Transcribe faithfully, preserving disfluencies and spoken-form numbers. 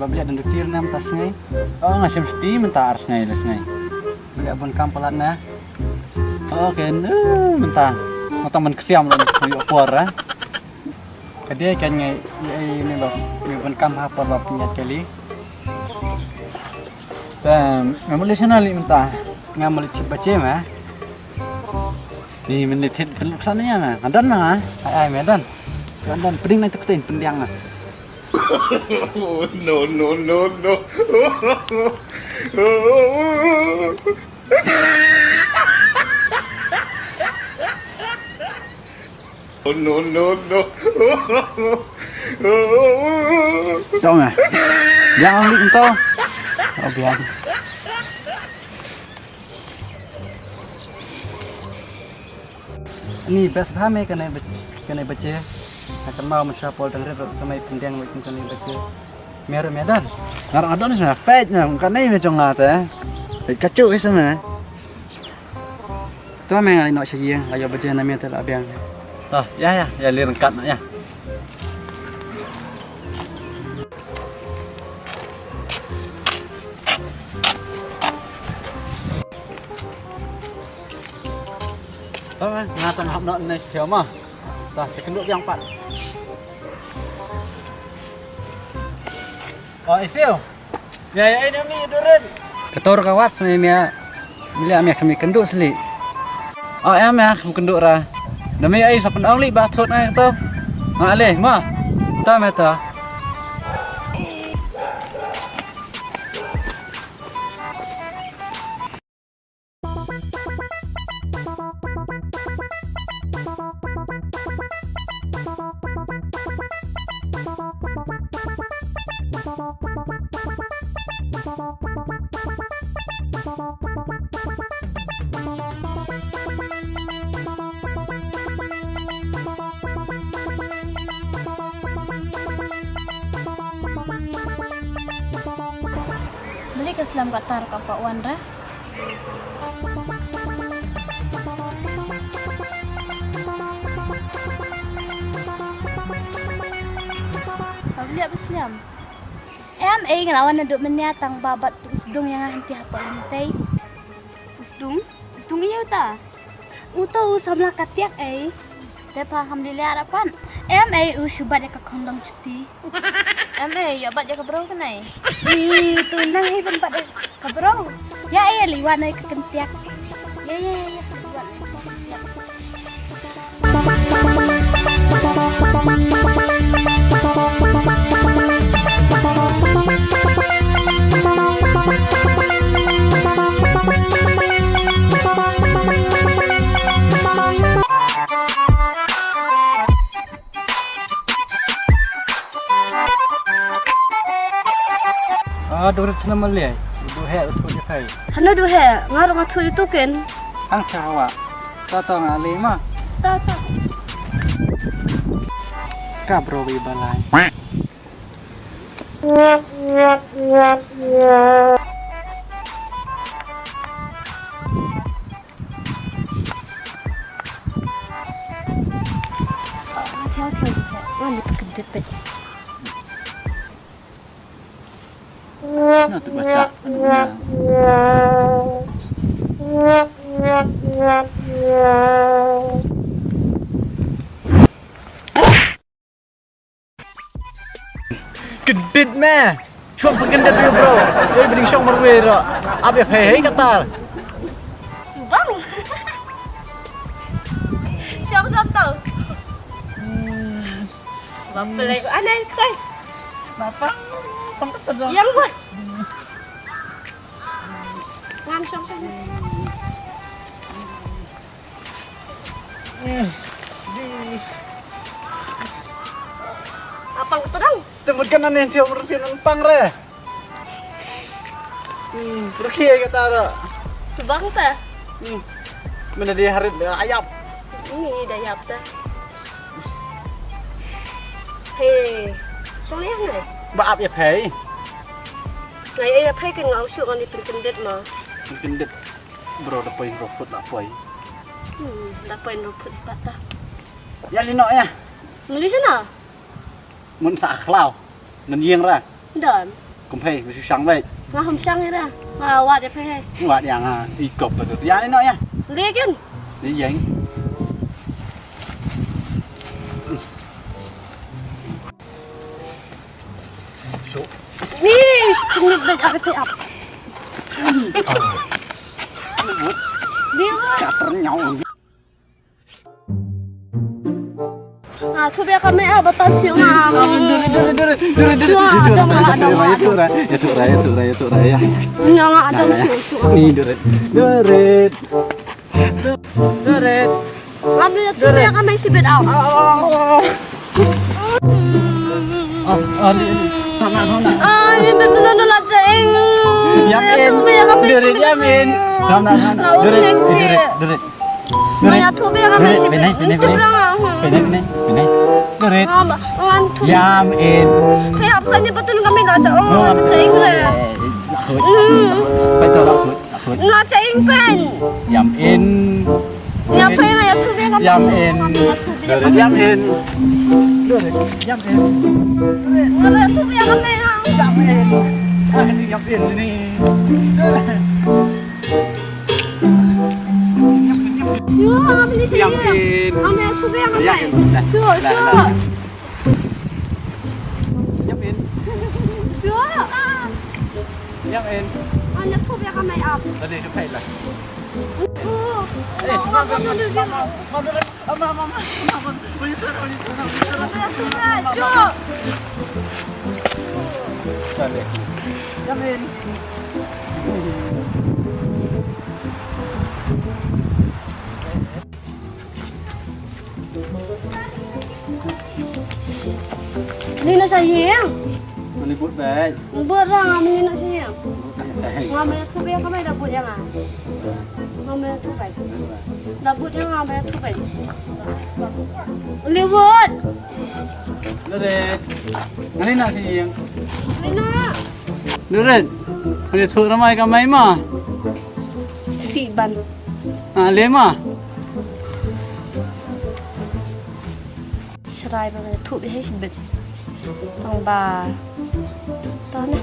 Ba bia dang dutir na mynta sngi. Oh, nga shim shti mynta ar sngi la sngi. Bia bun kam palat na. Oh, ken mynta. Mynta man ksiam la yu por ah. Ka dei kan ngai ai ni ba ni bun kam ha por ba pynjat kali. Te nga muli shana li mynta. Nga muli thit ba chem eh. Ni muli thit pynluk sana ya ma. Adan ma. Ai ai me dan. Adan pding na tuk tin pyndiang na. No, no, no, no. No, no, no. Jom eh. Biang ang lik ento. Oh biang. Ni best bha me kane kane bache. Na kan mau mensa pol dang rit rot kane pendeng wek kane bache. Meru medan. Ngar adon sma pet na kane me chong ngate. Pet kachu isma. To me ngai nok sha ïing, la ïoh baje na me te la biang. To, ïa, ïa, ïa, leh ryngkat noh, ïa. To me, nga tang hap noh ne sha ma. To, sa kynduh biang pat. Oh, Isiu. Mia, ïa, ïa, mia, durin. Kator ka wat, mia, mia. Mia, mia, kami kynduh sli. Oh, ïa, mia, kami kynduh ra. Da mia, ïa, sa pynong li ba thut na to. Ma le, ma. Ta me ta. Beli ka slem ka tar ka pa wan ra. Ka beli apa slem? Em, eh, nga la wan naduh mynne tang ba bat u sdung ïa nga hynti hapoh lynti. U sdung? U sdung ïa uta? Uto u samla ka tiak ei. Te pa kam li leh ara pan. Em, eh, u shu bat ïa ka khondong chuti. Em, eh, ïa bat ïa ka bro ka nai. Ih, tu nang hi ban bat ïa ka bro. Ïa, eh, li wan ïa ka kyntiak. Ïa, ïa, ïa, ïa. Li wan ïa ka kyntiak. Ah, dore chna mali. Du he, du he. Hano du he, ngar ma thu tu ken. Ang chawa. Ta ta nga le ma. Ta ta. Ka bro wi balai. Theo theo du he, ngan di pekendit pet. Sino tu baca anu nya. Kedit me. Shong pengkendit yo bro. Yo bring shong marwe ro. Ap ya phai hei katar. Subang. Shong satu. Bapelai ko anai kai. Napang. Pang kata dong. Yang bos. Ngan shong satu. Hmm. Di. Apang kata dong. Temut kan aneh tiap orang sih nempang re. Hmm, pergi ya kata ada. Subang ta. Hmm. Mana dia harit dia ayap. Ini dia ayap ta. Hei, song yang ngai. Ba ap ya phai. Ngai ya phai kan ngau shu kan di pengkendit ma. Pengkendit. Bro da poi ro put la poi. Hmm, da poi ro put pat ta. Ya li no ya. Muli sana. Mun sa khlau. Nan yeng ra. Dan. Kum phi, ba shu shang beit. Nga hum shang ïa da. Nga wad ïa phi. Wad ïa nga, i kop ba tu. Ïa ni noh ïa. Lei kin. Ni jeng. Ni, shu ni beit ap ap. Ni wa. Ka ter nyaw. Ah, tu biar kami ah, betul siung ah. Duri, duri, duri, duri, duri. Siung ah, ada mah, ada mah. Ya, tu raya, tu raya, tu raya. Nyang ah, ada siung, siung. Ni duri. Duri. Duri. Kami tu biar kami sibit ah. Oh, oh, ni, ni. Sana, sana. Ah, ni betul lah, lah, Ceng. Yam in. Tu biar kami. Duri, yam in. Sana, sana. Duri, duri, duri. Maya thu be ka mai shi be. Pene, pene, pene. Pene, pene, pene. Duri. Ngan thu. Yam in. Phe hap sa ni patun kami la cha ong la cha ing re. Pai to la khut, la khut. La cha ing pen. Yam in. Ya phe maya thu be ka mai. Yam in. Duri, yam in. Duri, yam in. Maya thu be ka mai ha. Yam in. Ah, ni yam in ni. Sure, kami ni sure. Yakin. Kami aku be kami. Yakin. Sure, sure. Yakin. Sure. Yakin. Kami aku be kami ap. Tadi tu pay lah. Oh. Eh, mama, mama, mama, mama. Ama, ama, ama, ama, Ni na sayang. Ani but baik. Bot ra nga mynnin noh sha ïing. Nga mynnin thuh beit ka mai da bot ïa nga. Nga mynnin thuh beit. Da bot ïa nga mynnin thuh beit. Liwut. Nurit. Nga mynnin noh sha ïing. Mynnin. Nurit. Mynnin thuh ra mai ka mai ma. Si ban. Ah, le ma. Shrai ba nga thuh beit hi shibit. Tang ba. Tang na.